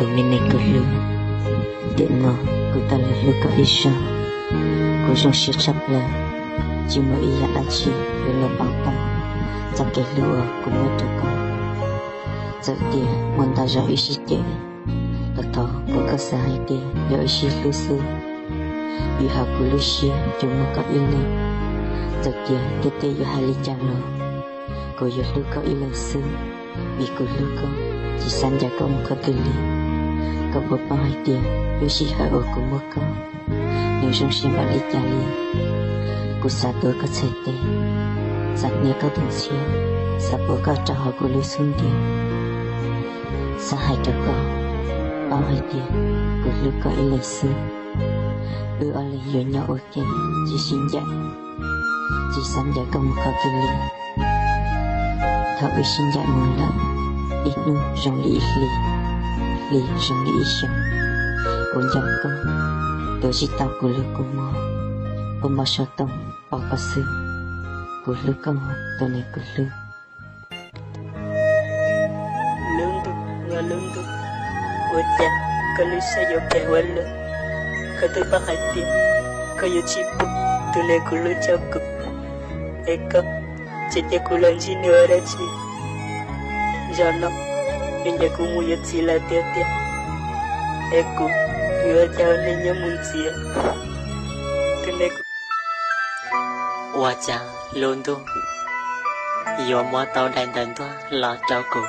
Tus me neeg kuv hlub, tiam no kuv tau los hlub koj ib zaug. Kuv zoo siab tshaj plaws, tsis muaj ib yam dab tsi yuav los pauv tau txoj kev hlub uas kuv muaj rau koj. Txawm tias muaj ntau zaus wb sib cem, los thov kom koj xav hais tias yog wb sib hlub xwb, vim hauv kuv lub siab tsuas muaj koj ib leeg. Txawm tias tej teb yuav hais li cas los kuv yuav hlub koj ib leeg xwb, vim kuv hlub koj, tsis xav ncaim koj mus qhov twg li. Koj puas paub hais tias lub sij hawm uas kuv muaj koj, nws zoo siab npaum li cas li? Kuv xav tuav koj txhais tes, xav hnia koj tus ntxhiab, xav puav koj rau hauv kuv lub xub ntiag. Xav hais rau koj paub hais tias kuv hlub koj ib leeg xwb. Wb ob leeg yuav nyob ua ke, tsis sib ncaim, tsis xav ncaim koj mus qhov twg li. Thaum wb sib ncaim mus lawm, ib hnub zoo li ib hlis, hlis zoo li ib xyoos. Kuv nco koj, tuav tsis tau kuv lub kua muag, ua npau suav toom pom koj xwb. Kuv hlub koj, tus neeg kuv hlub. Lub ntuj, lub ntuj, ua cas koj lub siab yuav phem ua luaj? Koj twb paub hais tias koj yuav tsis pub tus neeg kuv hlub coj kuv, es koj tseem cia kuv los ntsib nws ua dab tsi? Zaum no nws ncaim kuv mus yuav txiv lawm tiag tiag, es kuv yuav ua cas ua neej nyob mus ntxiv? Tus neeg kuv Ua cas lub ntuj yuav muab tau daim ntawv ntuag los rau kuv,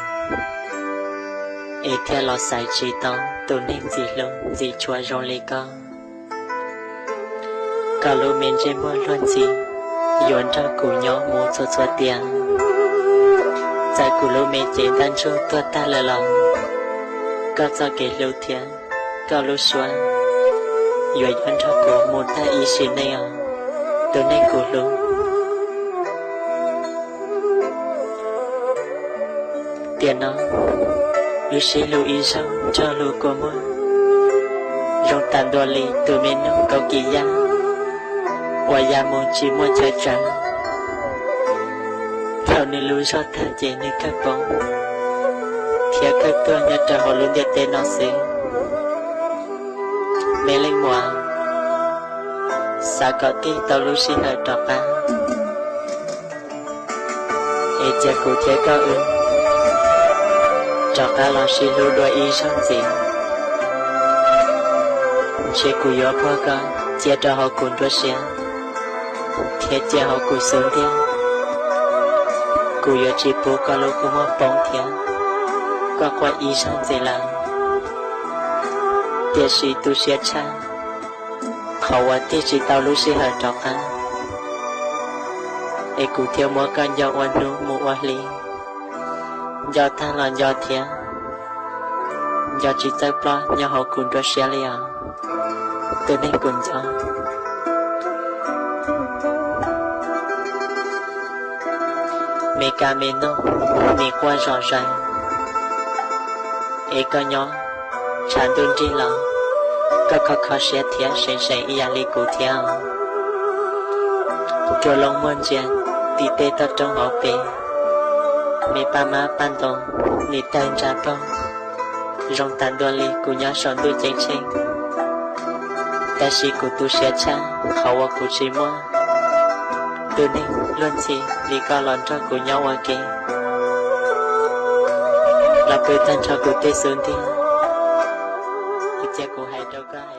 es thiaj los xaiv tsis tau tus neeg ntxim hlub ntxim tshua zoo li koj. Koj lub me ntsej muag luag ntxhi yuav nrog kuv nyob mus txhua txhua tiam. Txawm kuv lub me cev ntaj ntsug tuag tag lawm los koj txoj kev hlub thiab koj lub suab yuav nyob nrog kuv mus tag ib sim neej os, tus neeg kuv hlub. Tiam no wb sib hlub ib zaug nrog lub kua muag, zoo tas ntua li tus me noog kaum kis yaj uas ya mus tsis muaj chaw tsaws. Thaum nws lub zog tag ces nws kawg poob thiab kawg tuag nyob rau hauv lub ntiaj teb no xwb. Me leej muam, xav kom tig tau lub sij hawm rov qab, es cia kuv thiab koj wb rov qab los sib hlub dua ib zaug ntxiv. Ntshe kuv yuav puag koj cia rau hauv kuv nruab siab thiab cia hauv kuv xub ntiag. Kuv yuav tsis pub koj lub kua muag poob thiab koj quaj ib zaug ntxiv lawm. Tiam sis tu siab tshaj qhov uas tig tsis tau lub sij hawm rov qab, es kuv thiaj muab koj nco ua hnub mus ua hli, nco tag los nco thiab, nco tsis txawj ploj nyob hauv kuv nruab siab li os, tus neeg kuv nco. Me kab me noog, me quaj zom zaws, es koj nyob tshav ntuj nrig los koj kho kho siab thiab seev seev ib yam li kuv thiab os. Cua loo muaj ntsia tim tej toj roob hauv pes, me paj mab paj ntoo, niam tais ntsa paug, zoo tas ntua li kuv nyob saum ntuj ceeb tsheej. Tab sis kuv tu siab tshaj qhov uas kuv tsis muaj tus neeg luag ntxhi li koj los nrog kuv nyob ua ke, los pw tag nrho kuv tej xub ntiag. Cia kuv hais rau koj hais